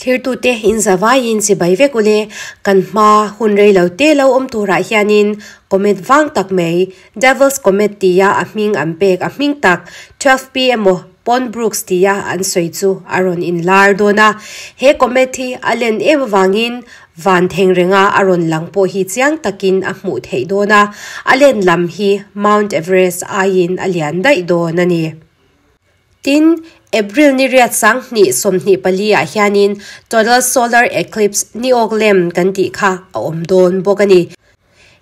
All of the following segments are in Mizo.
Thlirtute in zavaiin chibai vek ule, kan hma hun rei lo te lo awm turah hianin comet vang tak mai Devil's Comet tia a hming an pek a hming tak 12P emaw Pond Brooks tia an sawi chu a rawn inlar dawn a. He comet hi a len em avangin van theng renga a rawn lang pawh hi chiang takin a hmuh theih dawn a, a len lam hi Mount Everest aiin a lian daih dawn a ni. Tin, April ni riat 2024 ah hianin Total Solar Eclipse ni awk lem kan tih kha a awm dawn bawk a ni.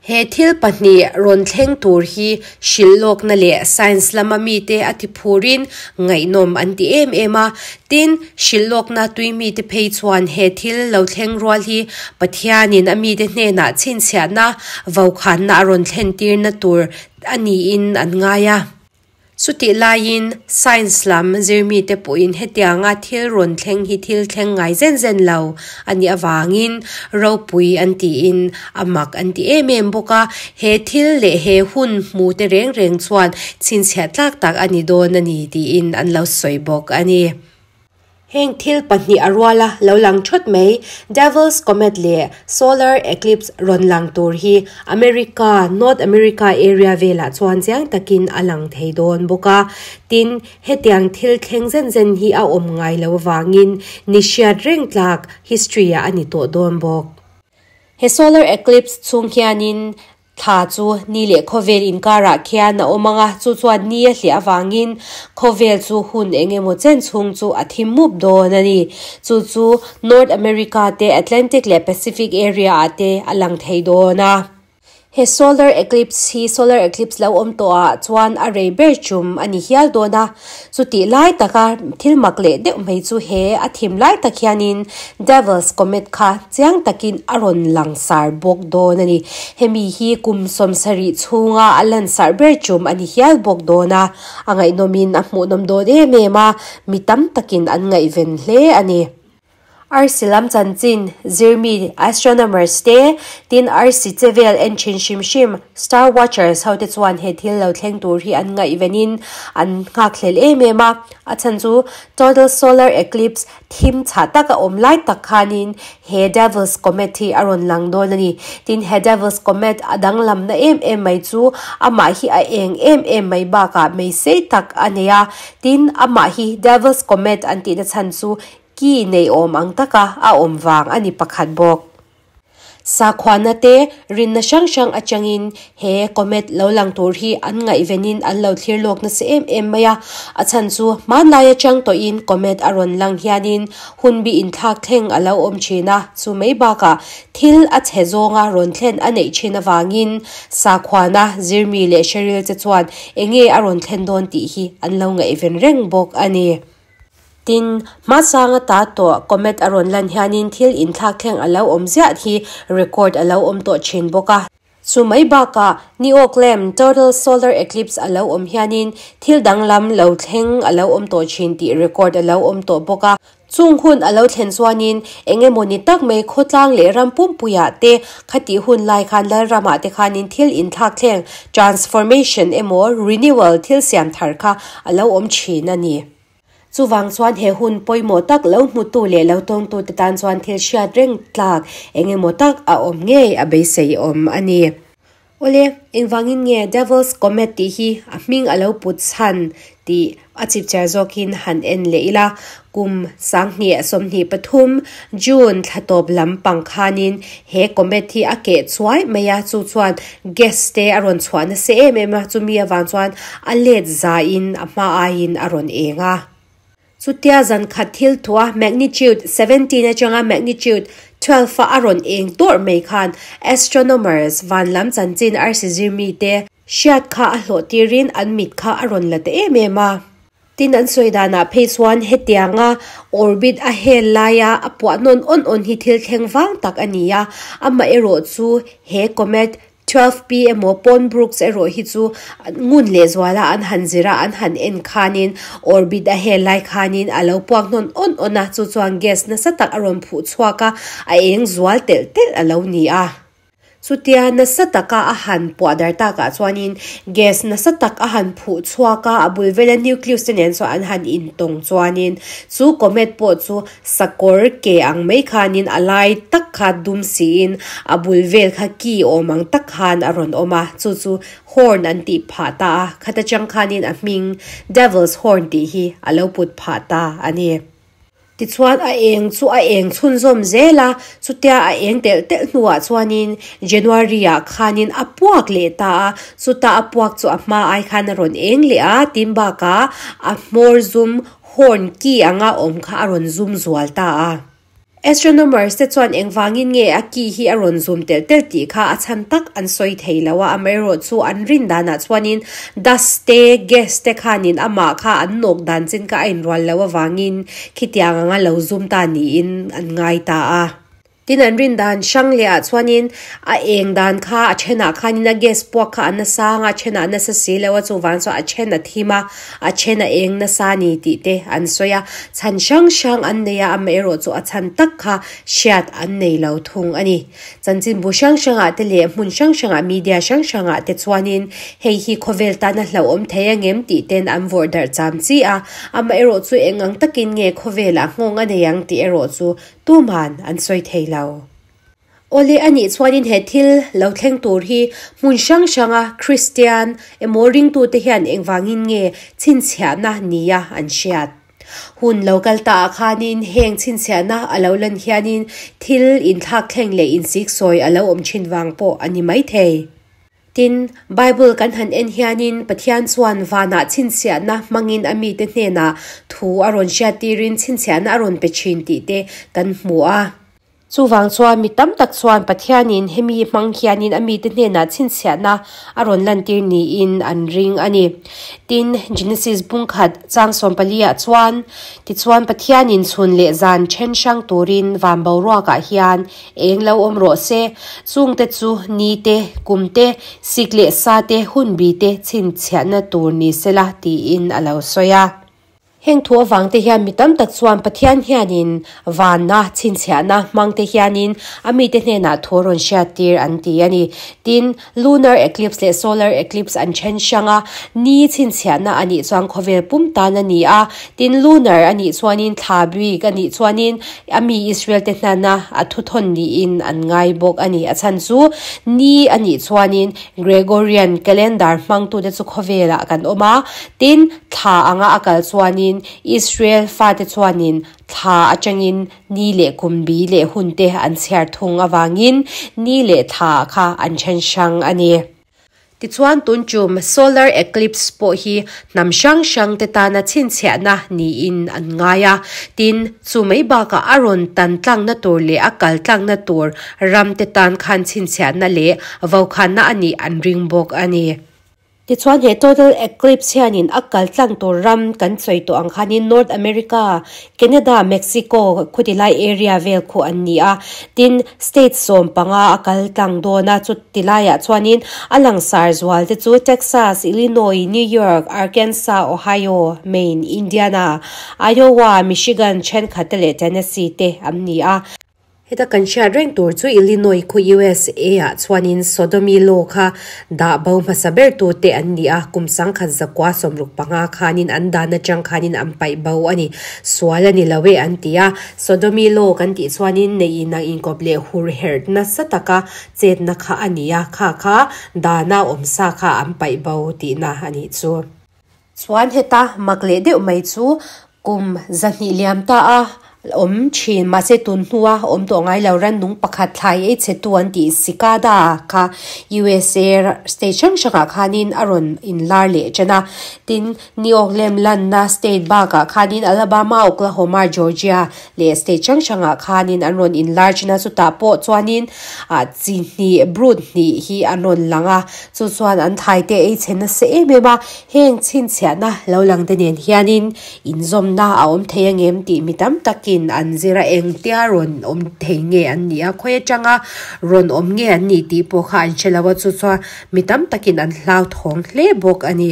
He thil pahnih rawn thleng tur hi hrilh lawkna leh science lama mite a ti phurin ngaihnawm an ti em em a. Tin, hrilh lawkna tui mite phei chuan he thil lo thleng rual hi Pathianin a mite hnenah chhinchhiahna vokhanna a rawn thlen tirna tur a niin an ngai a. Chutih laiin science lam zirmite pawhin hetianga thil rawn thleng hi thil thleng ngai zen zen lo a nih avangin ropui an tiin a mak an ti em em bawk a, he thil leh he hun hmu te reng reng chuan chhinchhiah tlak tak a ni dawn a ni tiin an lo sawi bawk a ni. Heng thil pahnih a ruala lo lang thawt mai, Devil's Comet leh Solar Eclipse rawn lang tur hi America, North America area velah chuan chiang takin a lang thei dawn bawk a. Tin, hetiang thil thleng zen zen hi a awm ngai lo avangin ni hriat reng tlak history-ah a ni tawh dawn bawk. He solar eclipse chhung hianin Thla chu ni leh khawvel inkarah khian a awm ang a, chu chuan ni a hliah avangin khawvel chu hun eng emaw chen chhung chu a thim mup dawn a ni. Chu chu North America te, Atlantic leh Pacific area ah te a lang thei dawn a. He solar eclipse hi solar eclipse lo awm tawh ah chuan a rei ber chum a ni hial dawn a. Chutih lai taka thil mak leh deuh mai chu he a thim lai tak hianin Devil's Comet kha chiang takin a rawn langsar bawk dawn a ni. Hemi hi kum 70 chhunga a lansar ber tum a ni hial bawk dawn a, a ngaihnawmin a hmuhnawm dawn em em a, mi tam takin an ngaihven hle a ni. Arsi lam chanchin, zirmi, astronomers, te, tin arsi che vel en thin hrim hrim, star watchers, ho te chuan he thil lo thleng tur hi an ngaihvenin an nghakhlel em em a. A chhan chu total solar eclipse thim chhah tak a awm lai tak khanin he Devil's Comet hi a rawn lang dawn a ni. Tin he Devil's Comet a danglamna em em mai chu amah hi a eng em em mai bakah mei sei tak a nei a. Tin amah hi Devil's Comet an tihna chhan chu Ki nei awm ang taka a awm vang a ni pakhat bawk. Sakhuana te rinna hrang hrang atangin he comet lo lang tur hi an ngaihvenin an lo thlir lawk nasa em em mai a. A chhan chu hmanlai atang tawhin comet a rawn lang hianin hunbi inthlak thleng a lo awm thin a, chu mai bakah thil a chhe zawnga rawn thlen a neih thin avangin sakhuana zirmi leh hre che chuan enge a rawn thlen dawn tih hi an lo ngaihven reng bawk a ni. Tin, hmasanga ta tawh comet a rawn lan hianin thil inthlak thleng a lo awm ziah hi record a lo awm tawh thin bawk a. Chu mai bakah ni awk lem, total solar eclipse, a lo awm hianin thil danglam lo thleng a lo awm tawh thin tih record a lo awm tawh bawk a. Chung hun a lo thlen chuanin eng emaw ni tak mai khawtlang leh ram pumpuiah te khatih hun lai khan Lalramah te khanin thil inthlak thleng, transformation, emaw renewal, thil siam thar kha a lo awm thin a ni. Chuvang chuan he hun pawimawh tak lo hmutu leh lo tawngtu te tan chuan thil hriat reng tlak eng emaw tak a awm ngei a beisei awm a ni. Awle, engvangin nge Devil's Comet tih hi a hming a lo put chhan tih a chipchiar zawkin han en leh ila. Kum 2023 June thla tawp lam pang khanin he comet hi a keh chuai mai a, chu chuan gas te a rawn chhuah nasa em em a, chumi avang chuan a let zain a hma aiin a rawn eng a. Chutia zan khat thil thua magnitude 17 atanga magnitude 12 a a rawn eng tawrh mai khan astronomers van lam chanchin arsi zirmi te hriat kha a hlawh tirin an mit kha a rawn la ta em em a. Tin an sawi danah phei chuan hetianga orbit a hel laia a puah nawn awn awn hi thil thleng vang tak a ni a, amaherawh chu he comet 12P emaw Pond Brooks erawh hi chu ngun leh zuala an han zir a, an han en khanin orbit a hel lai khanin a lo puak nawn awn awn a, chu chuan gas nasa tak a rawn phuh chhuak a, a eng zual telh telh a lo ni a. Chutia nasa taka a han puah dar takah chuanin gas nasa tak a han phuh chhuak a, a bul vela nucleus te nen chuan an han intawng chuanin chu comet pawh chu sakawr ke ang mai khanin a lai tak kha dum siin a bul vel kha ki awm ang tak khan a rawn awm a, chu chu horn an tih phah ta a, khata chang khanin a hming Devil's Horn tih hi a lo put phah ta a ni. Tichuan a eng chu a eng chhunzawm zel a, chutia a eng telh telh hnuah chuanin January ah khanin a puak leh ta a, chuta a puak chu a hma ai khan a rawn eng leh a, tin bakah a hmawr zum horn ki anga awm kha a rawn zum zual ta a. Astronomers te chuan engvangin nge a ki hi a rawn zum telh telh tih kha a chhan tak an sawi thei lo a, amaherawh chu an rin danah chuanin dust te, gas te khanin amah kha an nawk dan chin kha a inrual loh avangin khitiang anga lo zum ta niin an ngai ta a. Tin an rin dan hrang leh ah chuanin a eng dan kha a thenah khanin a gas puak kha a nasa anga a thenah a nasa si lo a, chuvang chuan a then a thim a, A then a eng nasa ni tih te an sawi a, chhan hrang hrang an nei a, amaherawh chu a chhan tak kha hriat an nei lo thung a ni. Chanchinbu hrang hrangah te leh hmun hrang hrangah media hrang hrangah te chuanin hei hi khawvel tana hlauhawm thei angem tih ten an vawrh darh cham chi a, amaherawh chu eng ang takin nge khawvelah nghawng a nei ang tih erawh chu tuman an sawi thei lo. Awle a nih chuanin he thil lo thleng tur hi hmun hrang hranga Kristian emaw ringtute hian engvangin nge chhinchhiahna nia an hriat? Hun lo kal ta ah khanin heng chhinchhiahna a lo lan hianin thil inthlak thleng leh insiksawi a lo awm thin vang pawh a ni maithei. Tin, Bible kan han en hianin Pathian chuan vanah chhinchhiahna hmangin a mite hnenah thu a rawn hriattirin chhinchhiahna a rawn pe thin tih te kan hmu a. Chuvang chuan mi tam tak chuan Pathianin hemi hmang hianin a mite hnenah chhinchhiahna a rawn lantir niin an ring a ni. Tin, Genesis bungkhat chang sawmpaliah chuan, Tichuan Pathianin chhun leh zan then hrang turin van boruakah hian eng lo awm rawh se, chungte chu ni te, kum te, sik leh sa te, hunbi te chhinchhiahna tur ni sela tiin a lo sawi a. Heng thu avang te hian mi tam tak chuan Pathian hianin vanna chhinchhiahna hmang te hianin a mite hnenah thu a rawn hriattir an ti a ni. Tin, lunar eclipse leh solar eclipse an then hrang a, ni chhinchhiahna a nih chuan khawvel pum tan a ni a, tin lunar a nih chuanin thla bik a nih chuanin a mi Israel te hnana a thuthawn niin an ngai bawk a ni. A chhan chu ni a nih chuanin Gregorian calendar hmangtute chu khawvelah kan awm a, tin, thla anga a kal chuanin Israel fate chuanin thla atangin ni leh kum bi leh hunte an chhiar thung avangin ni leh thla kha an then hrang a ni. Tichuan tun tum solar eclipse pawh hi hnam hrang hrang te tana chhinchhiahna niin an ngai a, tin, chu mai bakah a rawn tan tlangna tur leh a kal tlangna tur ram te tan khan chhinchhiahna leh vokhanna a nih an ring bawk a ni. Tichuan he total eclipse hianin a kal tlang tur ram kan sawi tawh ang khanin North America, Canada, Mexico khuti lai area vel khu an ni a. Tin, state 15 a kal tlang dawn a, chuti laiah chuanin a langsar zual te chu Texas, Illinois, New York, Arkansas, Ohio, Maine, Indiana, Iowa, Michigan thenkhat te leh Tennessee te an ni a. Heta kan hriat reng tur chu Illinois khu USA ah chuanin Sodomy Law kha dah bo hmasa ber tu te an ni a, kum sangkhat zakua 65 khanin an dan atang khanin an paih bo a ni. Sual a ni lo e an ti a, Sodomy Law kan tih chuanin neih inang inkawp leh hur herh nasa taka chetna kha a ni a, kha kha dana awmsa kha an paih bo tihna a nih chu. Chuan heta mak leh deuh mai chu kum 200 liam ta a awm thin, mahse tun hnua awm tawh ngai lo rannung pakhat thlai ei chhe tu an tih cicada kha USA state hrang hrangah khanin a rawn inlar leh ṭan a. Tin, New York lem lanna state bakah khanin Alabama, Oklahoma, Georgia leh state hrang hrangah khanin an rawn inlar ṭan a, chutah pawh chuanin ah chi hnih brood hnih hi an rawn lang a, chu chuan an thlai te ei chhe nasa em em a, heng chhinchhiahna lo lang te nen hianin inzawmna a awm thei angem tih mi tam takin an zir a, engtia rawn awm thei nge an nih a, khawi atanga rawn awm nge an nih tih pawh kha an hre lo a, chu chuan mi tam takin an hlauthawng hle bawk a ni.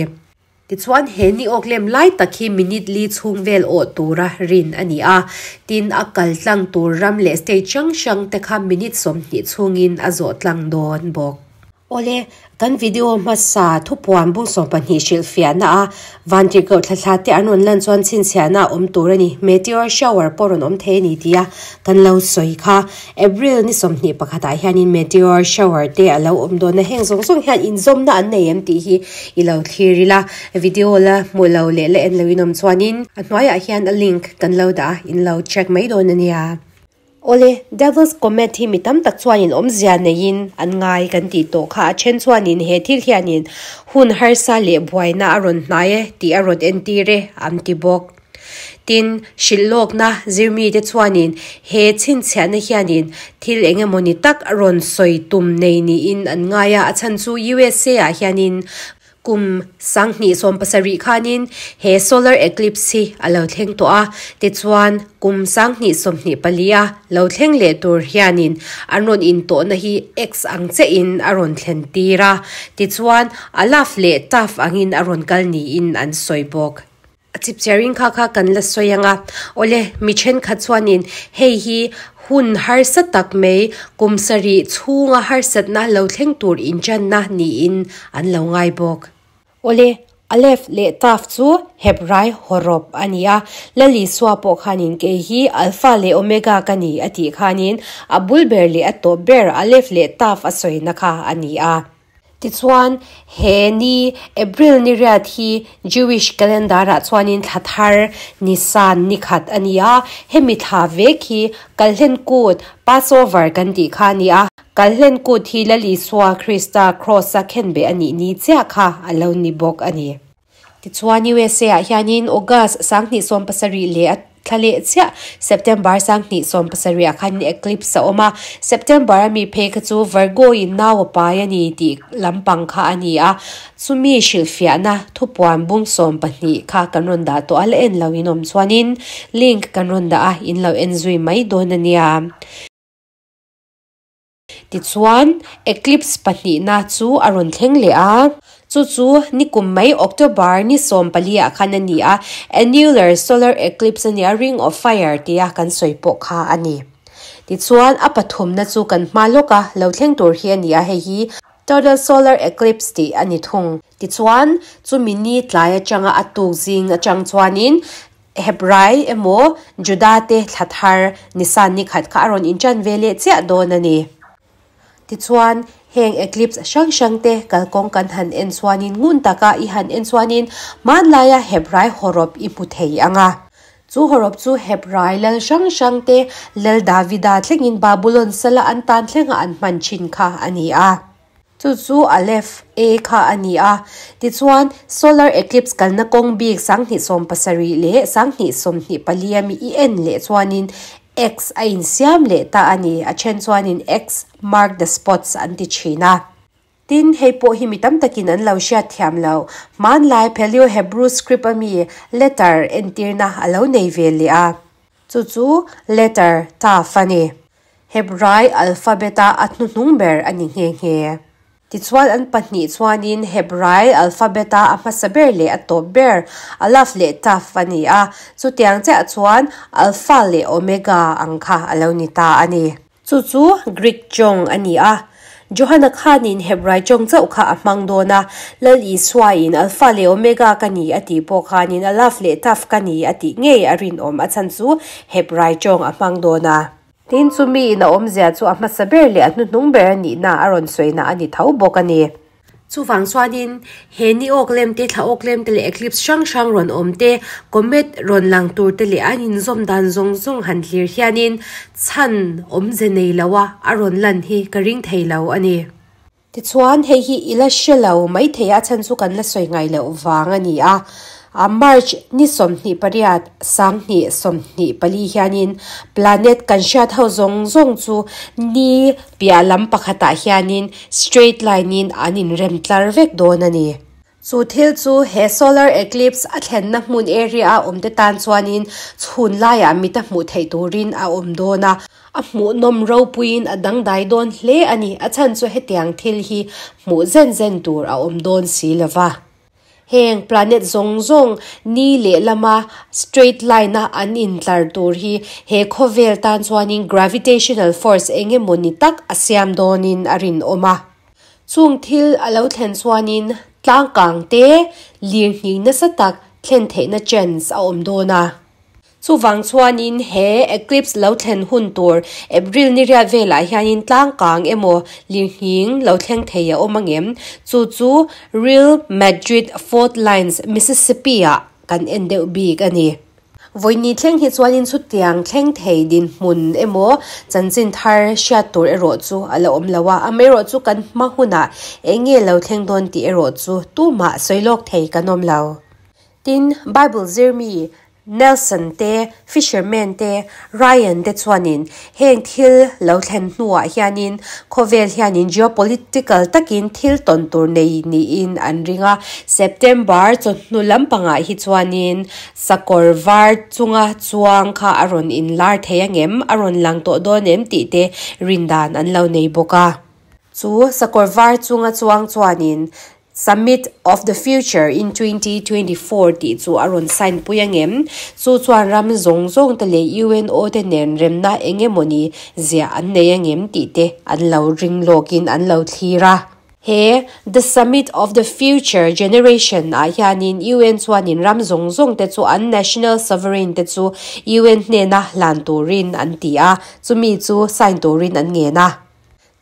Tichuan, he ni awk lem lai tak hi minute li chhung vel awh tura rin a ni a. Tin, a kal tlang tur ram leh state hrang hrang te kha minute 20 chhungin a zawh tlang dawn bawk. Awle, kan video hmasa thupuan bung 12 hrilhfiahna a vantirhkoh thla thla te an rawn lan chuan chhinchhiahna a awm tur a ni. Meteor shower pawh rawn awm thei a ni tia kan lo sawi kha. April ni 21 ah hianin meteor shower te a lo awm dawn a, heng zawng zawng hian inzawmna an nei em tih hi i lo thlir ila. Video la hmuh lo leh la en loin awm chuanin a hnuaiah hian a link kan lo dah a, in lo check mai dawn a nia. Awle, Devil's Comet hi mi tam tak chuanin awmzia neiin an ngai kan tih tawh kha, a then chuanin he thil hianin hun harsa leh buaina a rawn hnai e tih a rawn entir e an ti bawk. Tin, hrilh lawkna zirmite chuanin he chhinchhiahna hianin thil eng emawni tak a rawn sawi tum nei niin an ngai a, a chhan chu USA ah hianin Kum 2017 khanin he solar eclipse hi a lo thleng tawh a, tichuan kum 2024 a lo thleng leh tur hianin an rawn intawhna hi X ang chiahin a rawn thlen tir a, tichuan a love leh tough angin a rawn kal niin an sawi bawk. A chipchiarin kha kha kan la sawi ang a, awle mi thenkhat chuanin hei hi hun harsa tak mai kum sarih chhunga harsatna lo thleng tur inchanna niin an lo ngai bawk. Awle, Aleph leh Taf chu Hebrai hawrawp a ni a, Lal Isua pawh khanin kei hi Alpha leh Omega ka ni a tih khanin a bul ber leh a tawp ber Aleph leh Taf a sawina kha a ni a. Tichuan, he ni, April ni riat hi Jewish calendar-ah chuanin thla thar, Nisan, ni khat a ni a. Hemi thla vek hi Kalhlen Kut, Passover, kan tih kha a ni a. Kalhlen Kut hi Lal Isua Krista Kraws-a khenbeh a nih ni chiah kha a lo ni bawk a ni. Tichuan USA ah hianin August 2017 leh a thla leh chiah September 2017 ah khanin eclipse a awm a, September a mi phei kha chu Virgo in nau a pai a ni tih lampang kha a ni a, chumi hrilhfiahna thupuan bung 12 kha kan rawn dah tawh a, la en lo in awm chuanin link kan rawn dah a, in lo en zui mai dawn a nia. Tichuan, eclipse pahnihna chu a rawn thleng leh a. Chu chu nikum mai October ni 14 ah khan a ni a, annular solar eclipse a nia, ring of fire tia kan sawi pawh kha a ni. Tichuan, a pathumna chu kan hma lawk a, lo thleng tur hi a ni a, hei hi total solar eclipse tih a ni thung. Tichuan, chumi ni tlai atanga a tuk zing atang chuanin Hebrai emaw Juda te thla thar Nisan ni khat kha a rawn inṭan ve leh chiah dawn a ni. Tichuan, heng eclipse hrang hrang te kalkawng kan han en chuanin ngun taka i han en chuanin hmanlaia Hebrai hawrawp i hmu thei ang a. Chu hawrawp chu Hebrai lal hrang hrang te Lal Davida thlengin Babulon sala an tan thlenga an hman thin kha a ni a. Chu chu Aleph, A, kha a ni a. Tichuan, solar eclipse kalna kawng bik 2070 leh 2024 ami i en leh chuanin X a insiam leh ta a ni. A then chuanin X mark the spots an ti thin a. Tin, hei pawh hi mi tam takin an lo hriat thiam lo. Hmanlai Paleo-Hebrew script ami letter entirna a lo nei ve leh a. Chu chu letter Taf a ni. Hebrai alphabet-a a hnuhnung ber a ni nghe nghe. Tichuan an pahnih chuanin Hebrai alphabet-a a hmasa ber leh a tawp ber, Alaf leh Taf a ni a, chutiang chiah chuan Alpha leh Omega ang kha a lo ni ta a ni. Chu chu Greek tawng a ni a, Johana khanin Hebrai tawng chauh kha a hmang dawn a, Lal Isuain Alpha leh Omega ka ni a tih pawh khanin Alaf leh Taf ka ni a tih ngei a rinawm, a chhan chu Hebrai tawng a hmang dawn a. Tin, chumi in a awmzia chu a hmasa ber leh a hnuhnung ber a nihna a rawn sawina a ni tho bawk a ni. Chuvang chuanin, he ni awk lem te, thla awk lem te leh eclipse hrang hrang rawn awm te, comet rawn lang tur te leh an inzawm dan zawng zawng han thlir hianin chhan awmze nei loa a rawn lan hi ka ring thei lo a ni. Tichuan, hei hi i la hre lo maithei a chhan chu kan la sawi ngai loh vang a ni a. March ni 28, 2024 hianin planet kan hriat ho zawng zawng chu ni piah lam pakhatah hianin straight line-in an inrem tlar vek dawn a ni. Chu thil chu he solar eclipse a thlenna hmun area a awmte tan chuanin chhun laiah mit a hmuh theih turin a awm dawn a, a hmuhnawm ropuiin a dangdai dawn hle a ni. A chhan chu hetiang thil hi hmuh zen zen tur a awm dawn si lo va. Heng planet zawng zawng ni leh lama straight line a an intlar tur hi he khawvel tan chuanin gravitational force eng emawni tak a siam dawnin a rinawm a. Chung thil a lo thlen chuanin tlangkang te lirnghing nasa tak thlen theihna chance a awm dawn a. Chuvang chuanin he eclipse lo thlen hun tur April ni riat velah hianin tlangkang emaw lirnghing lo thleng thei a awm angem? Chu chu Real Madrid Fault Lines, Mississippi ah kan en deuh bik a ni. Vawini thleng hi chuanin chutiang thleng thei dinhmun emaw chanchin thar hriat tur erawh chu a la awm lo a, amaherawh chu kan hma hunah eng nge lo thleng dawn tih erawh chu tumah sawi lawk thei kan awm lo. Tin, Bible zirmi Nelson te, Fisherman te, Ryan te chuanin heng thil lo thlen hnuah hianin khawvel hianin geopolitical takin thil tawn tur nei niin an ring a. September chawhnu lampangah hi chuanin sakawr var chunga chuang kha a rawn inlar thei angem, a rawn lang tawh dawn em tih te rindan an lo nei bawk a. Chu sakawr var chunga chuang chuanin Summit of the Future in 2024 tih chu a rawn sign pui angem? Chu chuan ram zawng zawng te leh UNO te nen remna eng emawni ziah an nei angem tih te an lo ring lawkin an lo thlir a. He The Summit of the Future Generation ah hianin UN chuanin ram zawng zawng te chu an national sovereign te chu UN hnena hlan turin an ti a, chumi chu sign turin an ngen a.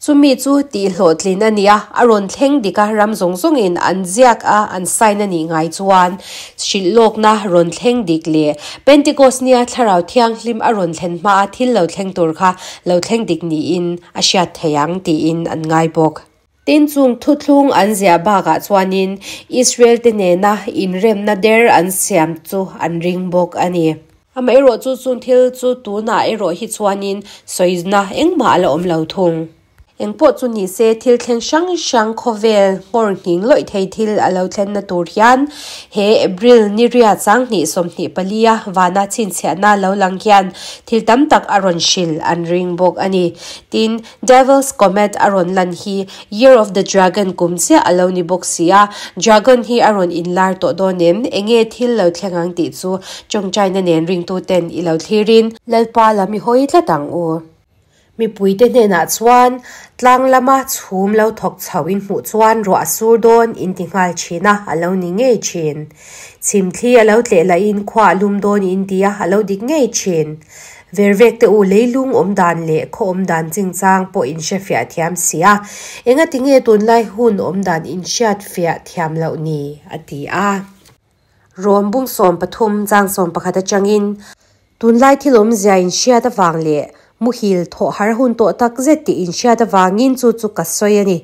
Chumi chu tihhlawhtlin a nia, a rawn thleng dik a, ram zawng zawngin an ziak a, an sign a nih ngai chuan hrilh lawkna rawn thleng dik leh Pentecost nia Thlarau Thianghlim a rawn thlen hma a thil lo thleng tur kha lo thleng dik niin a hriat thei ang tiin an ngai bawk. Tin, chung thuthlung an ziah bakah chuanin Israel te nena inremna der an siam chu an ring bawk a ni. Amaherawh chu chung thil chu tunah erawh hi chuanin sawina engmah a la awm lo thung. Engpawh chu ni se thil thleng hrang hrang khawvel nghawr nghing lawih thei thil a lo thlenna tur hian he April ni riat sanghnih 24 a vana chhinchhiahna lo lang hian thil tam tak a rawn hrilh an ring bawk a ni. Tin, Devil's Comet a rawn lan hi Year of the Dragon kum chiah a lo ni bawk si a, Dragon hi a rawn inlar tawh dawn em? Enge thil lo thleng ang tih chu tawngtaina nen ringtuten i lo thlirin Lalpa lam i hawi tlat ang u. Mipuite hnenah chuan tlang lama chhum lo thawk chho in hmuh chuan ruah a sur dawn in ti nghal thin a, a lo ni ngei thin. Chhimthli a lo tleh lahin khua a lum dawn in ti a, a lo dik ngei thin. Vervek te u leilung awm dan leh khaw awm dan chingchang pawh in hre fiah thiam si a, engati nge tunlai hun awm dan in hriat fiah thiam loh ni? a ti a. Rawm bung 13 chang 11 atangin tunlai thil awmzia in hriat avang leh muhil thawh har hun tawh tak zet tih in hriat avangin chu chu ka sawi a ni.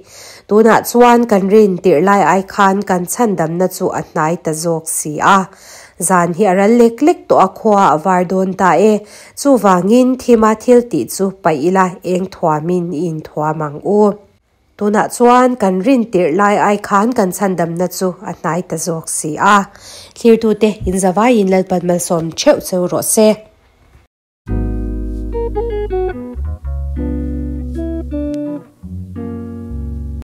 Tunah chuan kan rin tirh lai ai khan kan chhandamna chu a hnai ta zawk si a. Zan hi a ral lek lek tawh a, khua a var dawn ta e. Chuvangin thima thil tih chu paih ila eng thuamin i inthuam ang u. Tunah chuan kan rin tirh lai ai khan kan chhandamna chu a hnai ta zawk si a. Thlirtute, inzavaiin Lalpan malsawm theuh cheu rawh se.